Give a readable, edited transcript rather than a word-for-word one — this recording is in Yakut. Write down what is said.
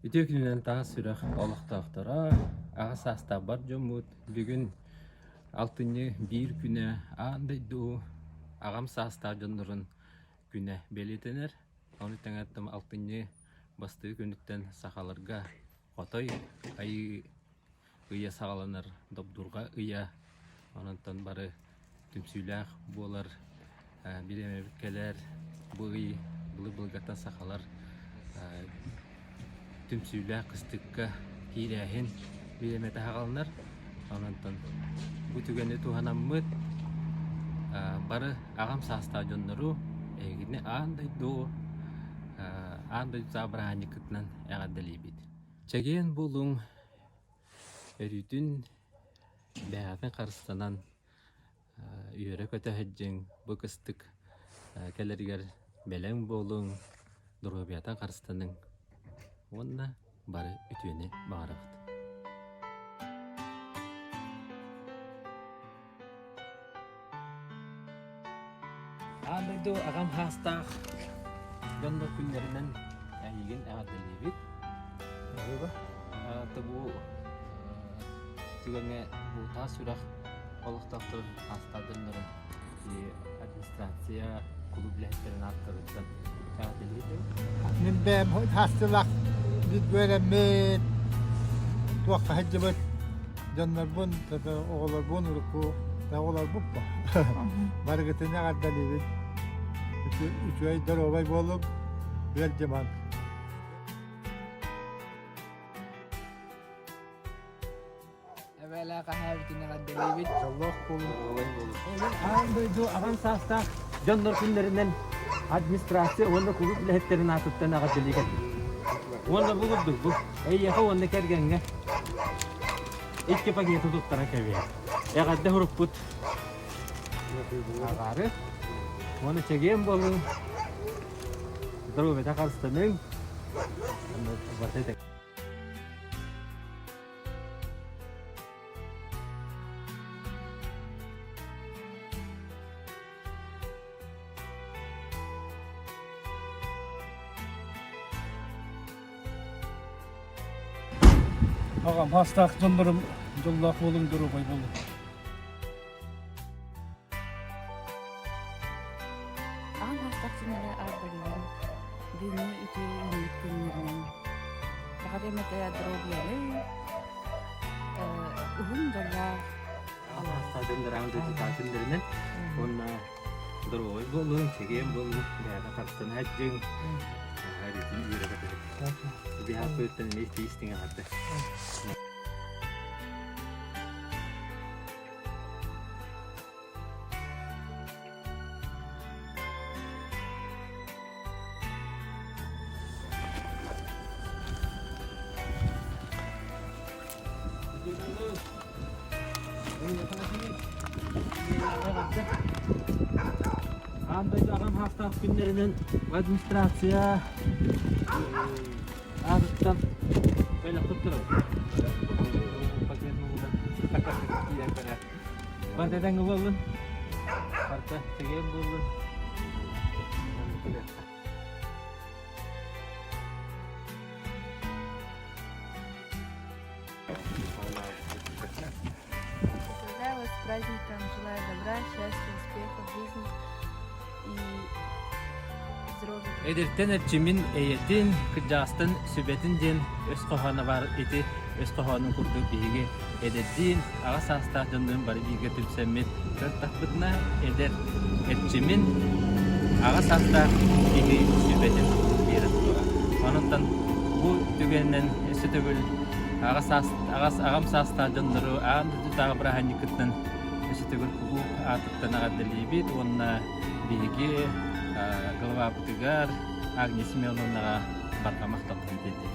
Үтүө күнүнэн таас сүрэх олохтоохторо, аҕа саастаах бар дьоммут бүгүн алтынньы биир күнэ аан дойду аҕам саастаах дьоннорун күнэ бэлиэтэнэр. Ону тэҥэ алтынньы бастакы күнүттэн сахаларга Хотой Айыы ыйа саҕаланар добдурҕа ыйа онон бары түмсүүлээх буолар бириэмэбит кэлэр бу ый былыр-былыргаттан сахалар түмсүүлээх кыстыкка киирээһин бириэмэтэ саҕаланар онон бу түгэни туһанаммыт бары аҕам саастаах дьоннору эһигини аан дойду аан дойдутааҕы бырааһынньыккытынан эҕэрдэлиибит Чэгиэн буолуҥ, өрүүтүн бэйэҕитин харыстанан үөрэ-көтө сылдьыҥ, бу кыстык кэлэригэр бэлэм буолуҥ, доруобуйатын харыстаныҥ уонна бары үтүөнү баҕарабыт. Аан дойду аҕам хаастаах дьоннор күннэринэн эйигин эҕэрдэлиибит. Бу түгэҥҥэ бу таас сүрэх олохтоохторун хаастаах дьоннорун администрация кулууп үлэһиттэрин ааттарыттан эҕэрдэлиибит. Мин бэйэм хаастылаах үөрэммит, туохха сылдьыбыт Дьоннорбун, оҕолорбун урукку оҕолорбут бо. Барыгытын эҕэрдэлиибин. Үчүгэй доруобай буолуҥ, ыалдьымаҥ. Эбээлээх эһээбитин эҕэрдэлиибит. Дьоллоох буолуҥ. Аан дойду аҕам саастаах дьоннор күннэринэн администрация уонна кулууп үлэһиттэрин аатыттан эҕэрдэлии кэлбит. Уонна бу курдук бу эйиэхэ уонна кэргэҥҥэ икки пакеты туттаран кэбиһэр. Эҕэрдэ сурукпут аҕаары. Уонна чэгиэн буолуҥ. Здоровья харыстаныҥ. Аҕам хаастаах дьоннорум дьоллоох буолуҥ, доруобай буолуҥ. Аҕам хаастаах дьонноро арбалыйан, бүгүҥҥү үтүө үүммүт күннэринэн баҕарыам этэ доруобуйаны, уһун дьоллоох Хаастаах дьоннор аан дойдутааҕы күннэринэн уонна Доруобай буолуҥ, чэгиэн буолуҥ, бэйэҕэ харыстана сылдьыҥ, өрүүтүн үөрэ-көтө Биһааппыттан эмиэ истиҥ эҕэрдэ. Аан дойду аҕам хаастаах күннэринэн администрация аатыттан бэлэх туттарабыт. Барда буоллун. Барда чэгиэн буоллун. Поздравляю вас с праздником, желаю добра, счастья, успеха в жизни и здоровья. Эдэртэн эрчимин эйэтин, кырдьаҕастан сүбэтин диэн өс хоһооно баар ити өс хоһоонун курдук биһиги эдэрдиин, аҕа саастаах дьоннуун бары бииргэ түмсэммит сырыттахпытына эдэр эрчимин, аҕа саастаах киһи сүбэтин биэрэ туруоҕа. Онон бу түгэнинэн өссө төгүл аҕа саас, аҕас, аҕам саастаах дьоннору аан дойдутааҕы бырааһынньыккыттан өссө төгүл кулууп аатыттан эҕэрдэлиибит уонна биһиги главабытыгар Агния Семеновнаҕа барҕа махталбытын тиэрдэбит.